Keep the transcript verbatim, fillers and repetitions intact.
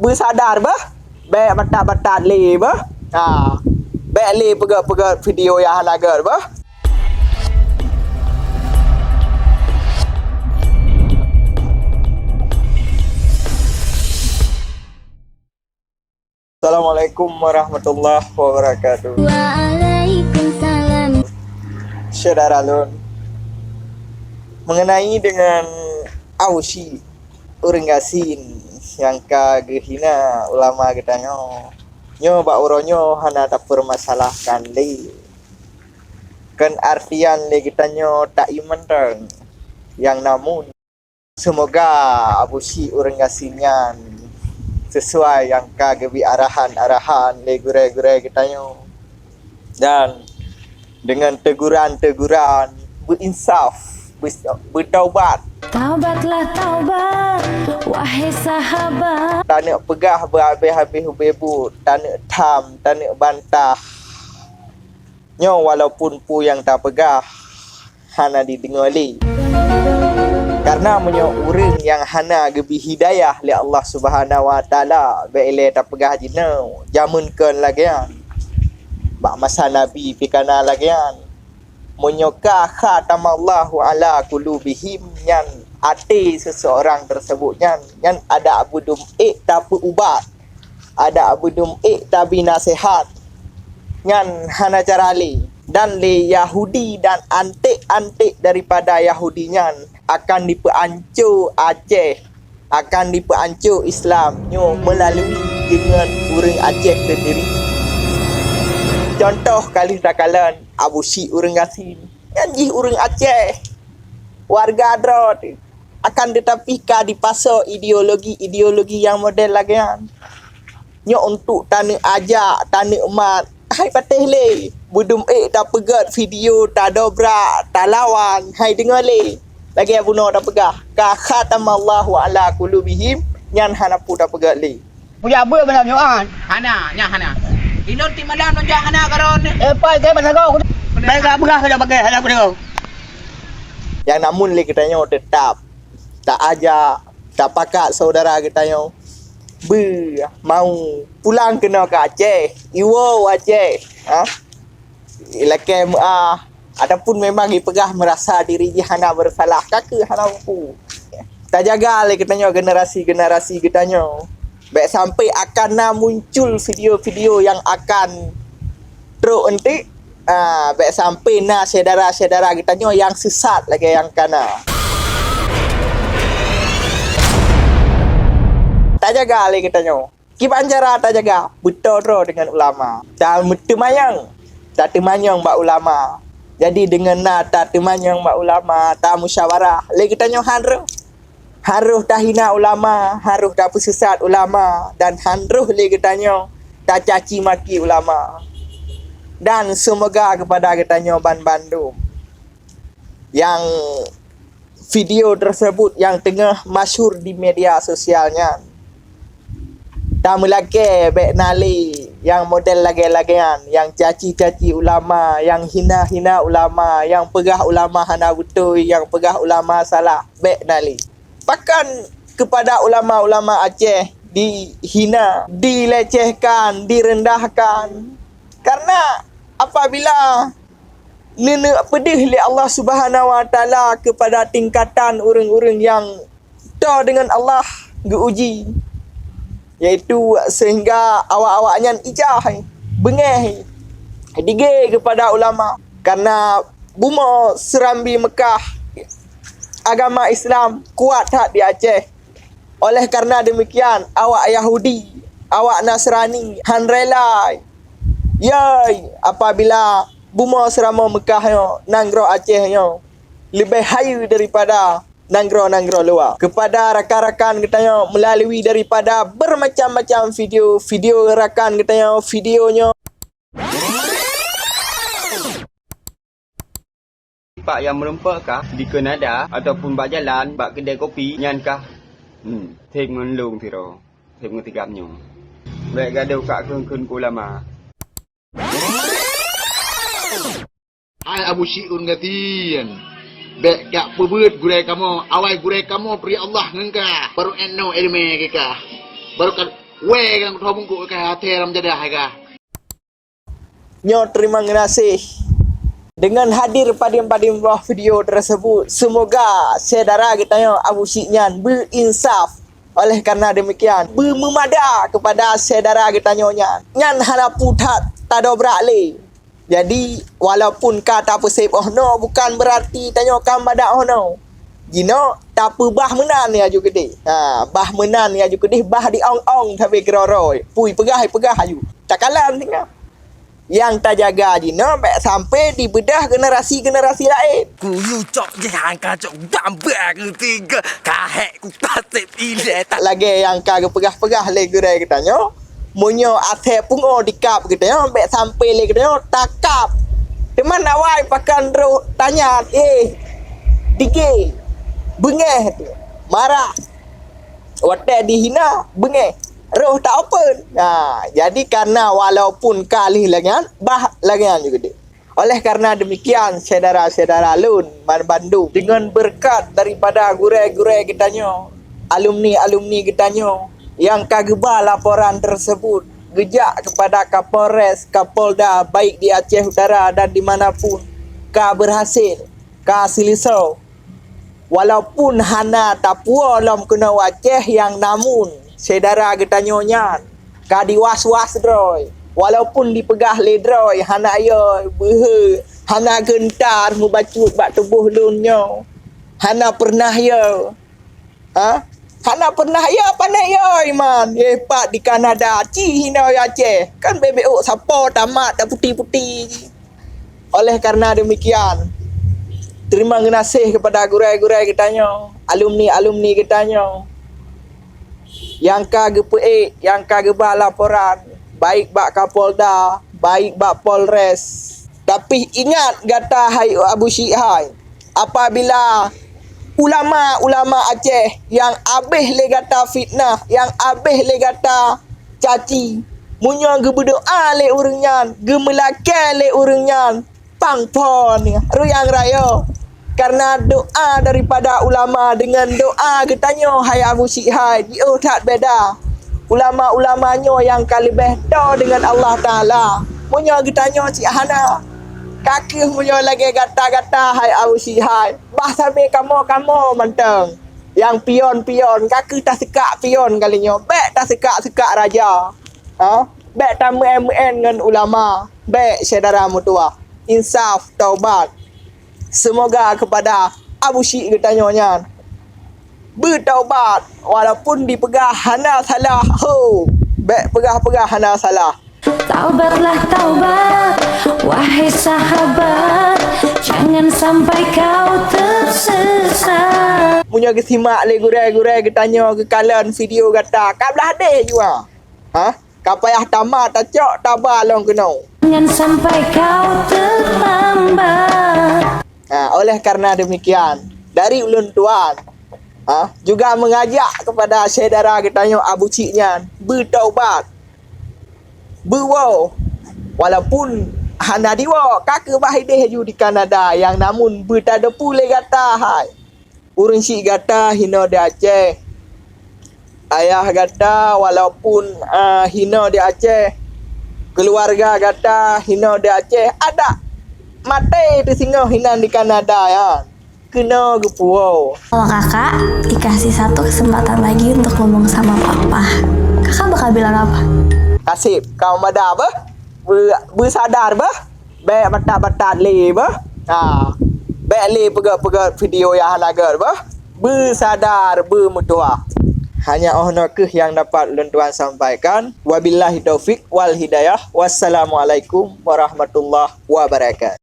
Peusadar beuh, bèk batat-batat lé beuh. Ha. Bèk lé peugèt-peugèt video nyang hana gèt beuh. Assalamualaikum warahmatullahi wabarakatuh. Waalaikumsalam. Syedara lôn, mengenai dengan Abu Syik ureueng gasien nyang ka geuhina ulama geutanyoe, nyoe bak uroe nyoe hana tapeurmasalahkan lé. Kon artian lé geutanyoe ta-iman teuh, nyang namun Seumoga Abu Syik ureueng gasien nyan sisuai nyang ka geubri arahan-arahan lé gurèe-gurèe geutanyoe, dan deungon teguran-teguran beuinsaf, beu-, beutaubat. Taubatlah taubat, wahai sahabat. Taneuk peugah beuhabéh-habéh ubé buet, taneuk tham, taneuk bantah. Nyoe walaupun peue nyang tapeugah hana jideungoe lé. Karena meunyoe ureueng nyang hana geubri hidayah lé Allah Subhanahu wa Taala, bèk ilèe tapeugah jinoe, jameun kon lagèe nyan. Bak masa Nabi pih kana lagèe nyan. Meunyoe ka khatamallahu ala qulubihim, nyan até seseorang tersebut nyan, nyan adak beudum ék tapeuubat. Adak beudum ék tabi naseuhat, nyan hana cara lé. Dan lé Yahudi dan anték-anték daripada Yahudi nyan akan jipeuanco Aceh, akan jipeuanco Islam nyoe meulalui deungon ureueng Aceh seundiri. Contoh ka lheueh takalon Abu Syik ureueng gasien, nyan jih ureueng Aceh, warga droe teuh. Akan teutapi ka jipasoe ideologi-ideologi nyang model lagèe nyan. Nyoe untuk taneuk ajak, taneuk mat, hai patéh lé. Beudum ék tapeugèt video, tadobrak, talawan, hai deungoe lé. Lagèe bunoe tapeugah, ka khatamallahu ala qulubihim, nyan hana peue tapeugèt lé. Kujak beuet malam Jumat. Hana, nyan hana. Inong tiep malam nonjak hana karon. Eh, pai, kai masa kau. Baik, tak peugah, kau tak pakai, hana peue. Nyang namun lé geutanyoe teutap taajak, tapakat syedara geutanyoe beu mau pulang keunoe keu Aceh, iwoe u Aceh, ha? Ilakèe meu'ah, ataupun memang ipeugah meurasa diri jih hana beusalah, ka keuh hana mampu. Tajaga lé geutanyoe generasi-generasi geutanyoe. Bèk sampai akan na muncul video-video nyang akan trok eunteuk, ah, bèk sampai na syedara-syedara geutanyoe nyang sesat lagèe nyang kana. Tajaga lé geutanyoe. Kiban cara tajaga, beutôi droe deungon ulama. Tateumanyong, tateumanyong bak ulama. Jadi deungon na tateumanyong bak ulama, tamusyawarah, lé geutanyoe han rhoh. Han rhoh tahina ulama, han rhoh tapeusesat ulama, dan han rhoh lé geutanyoe tacaci maki ulama. Dan seumoga keupada geutanyoe banmandum nyang video tersebut nyang teungoh masyhur di media sosial nyan. Tameulakèe bèk na lé nyang model lagèe-lagèe nyan, nyang caci-caci ulama, nyang hina-hina ulama, nyang peugah ulama hana beutôi, nyang peugah ulama salah, bèk na lé. Pakon keupada ulama-ulama Aceh dihina, dilecehkan, direndahkan? Karena apabila neuneuk peudeuh lé Allah Subhanahu wa Taala keupada tingkatan ureueng-ureueng nyang toe deungon Allah geu-uji, yaitu sehingga awak-awak nyan ijah, beungèh, digé keupada ulama. Karena bumoe Serambi Meukah, agama Islam kuat that di Aceh. Oleh karena demikian, awak Yahudi, awak Nasrani han rela, yai, apabila bumoe Serambi Meukah nyoe, nanggroe Aceh nyoe, leubeh hayeue daripada nanggroe-nanggroe luwa. Keupada rakan-rakan geutanyoe meulalu daripada beumacam-macam video, video rakan geutanyoe, video nyoe. Pak nyang meurumpok kah dikeue nada ataupun bak jalan, bak keudè kopi nyan kah? Hmm, thèb ngon lôn sidroe, thèb ngon tigab nyoe. Bèk gadôh kak kheun-kheun keu ulama. Hai Abu Syi'un Gatin, bèk kak peubeuet gurèe kamoe, awai gurèe kamoe peuri Allah ngon kah, barô 'oh noe ileumèe keu kah. Barô ka Weh, kan kutoh bungkuk ka até lam jadah ka. Nyoe terima geunaséh. Dengan hadir padum-padum boh video tersebut, semoga syedara geutanyoe Abu Syik nyan beuinsaf. Oleh karena demikian, beumeumada kepada syedara geutanyoe nyan. Nyan hana putat tadobrak lé. Jadi, walaupun ka tapeusép 'oh noe, bukan berarti tanyoe ka madak 'oh noe. Jinoe tapeubah meunan ya ju keudeh. Ha, bah meunan ya ju keudeh, bah di ong-ong sabe keuroi-roi. Pui peugah, peugah aju. Takalon singoh. Nyang tajaga jinoe bèk sampai dibeudah generasi-generasi laén. Kuyu cok jih angka cok bamba keu tiga kahek ku taseb ilèe tak. Lagèe nyang ka geupeugah-peugah lé gurèe geutanyoe, meunyoe asèe pungo dikab geutanyoe, bèk sampai lé geutanyoe takab. Teuma awai pakon roh tanyat, eh, dige, beungèh tu, marah. Watèe dihina, beungèh, roh ta open. Ha, jadi karena walaupun ka lheueh lagèe nyan, bah lagèe nyan juga deh. Oleh karena demikian, syedara-syedara lôn banmandum, dengan berkat daripada gurèe-gurèe geutanyoe, alumni-alumni geutanyoe nyang ka geuba laporan tersebut geujak kepada Kapolres, Kapolda, baik di Aceh Utara dan di mana pun, ka berhasil, ka seuleusoe. Walaupun hana tapuwoe lom keunoe u Aceh nyang namun syedara geutanyoe nyan ka diwas-was droe. Walaupun dipeugah lé droe hana yo beuhe, hana geuntar mubacut bak tuboh lôn nyoe. Hana pernah yo. Ha? Hana pernah yo pané yo iman. Yeh pat di Kanada, ci hinoe Aceh. Kan bebek ôk sapo tamat dak puti-puti. Oleh karena demikian, terima geunaséh kepada gurèe-gurèe geutanyoe, alumni-alumni geutanyoe nyang ka geupeuék, nyang ka geuba laporan, baik bak Kapolda, baik bak Polres. Tapi ingat gata hai Abu Syik hai, apabila ulama-ulama Aceh nyang abéh lé gata fitnah, nyang abéh lé gata caci, meunyoe geubeudoa lé ureuëng nyan, geumeulakèe lé ureuëng nyan, pang phon ruyang rayo. Karena doa daripada ulama dengan doa geutanyoe hai Abu Syik hai jiôh that beda. Ulama-ulama nyoe nyang ka leubeh toe dengan Allah Taala. Meunyoe geutanyoe cit hana, ka kheueh meunyoe lagèe gata-gata hai Abu Syik hai, bah sabe kamoe-kamoe mantong. Nyang pion-pion, ka kheueh taseukak pion kali nyoe. Bèk taseukak-seukak raja. Ha? Bèk tameu'en-meu'en ngon ulama. Bèk syedara meutuwah. Insaf, taubat. Semoga kepada Abu Syik geutanyoe nyan beutaubat, walaupun dipeugah hana salah. Ho, bèk peugah-peugah hana salah. Taubatlah taubat, wahai sahabat, jangan sampai kau tersesat. Meunyoe geusimak lé gurèe-gurèe geutanyoe geukalon video gata, ka blah deh jua. Ha? Ka payah tamat tacok taba lom keunoe. Jangan sampai kau terlambat. Ha, oleh karena demikian, dari ulôn tuan, ha, juga mengajak kepada syedara geutanyoe Abu Cik nyan beutaubat. Beuwoe, walaupun hana diwoe, ka keubah ideh ju di Kanada, nyang namun beutadepu lé gata hai. Ureuëng syik gata hinoe di Aceh. Ayah gata walaupun, ah, hinoe di Aceh, keuluwarga gata hinoe di Aceh, adak maté teusingoh hinan di Kanada, ya. Keunoe geupuwoe. Kalau kakak dikasih satu kesempatan lagi untuk ngomong sama papa, kakak bakal bilang apa? Kaseb, kau mada beuh? Beu-, beusadar beuh? Bèk batat-batat lé beuh. Ha. Bèk lé peugöt-peugöt video nyang hana göt beuh. Beusadar, beumeutuwah. Hanya 'oh noe kheueh nyang dapat lôn tuan sampaikan. Wabillahi taufik wal hidayah. Wassalamualaikum warahmatullahi wabarakatuh.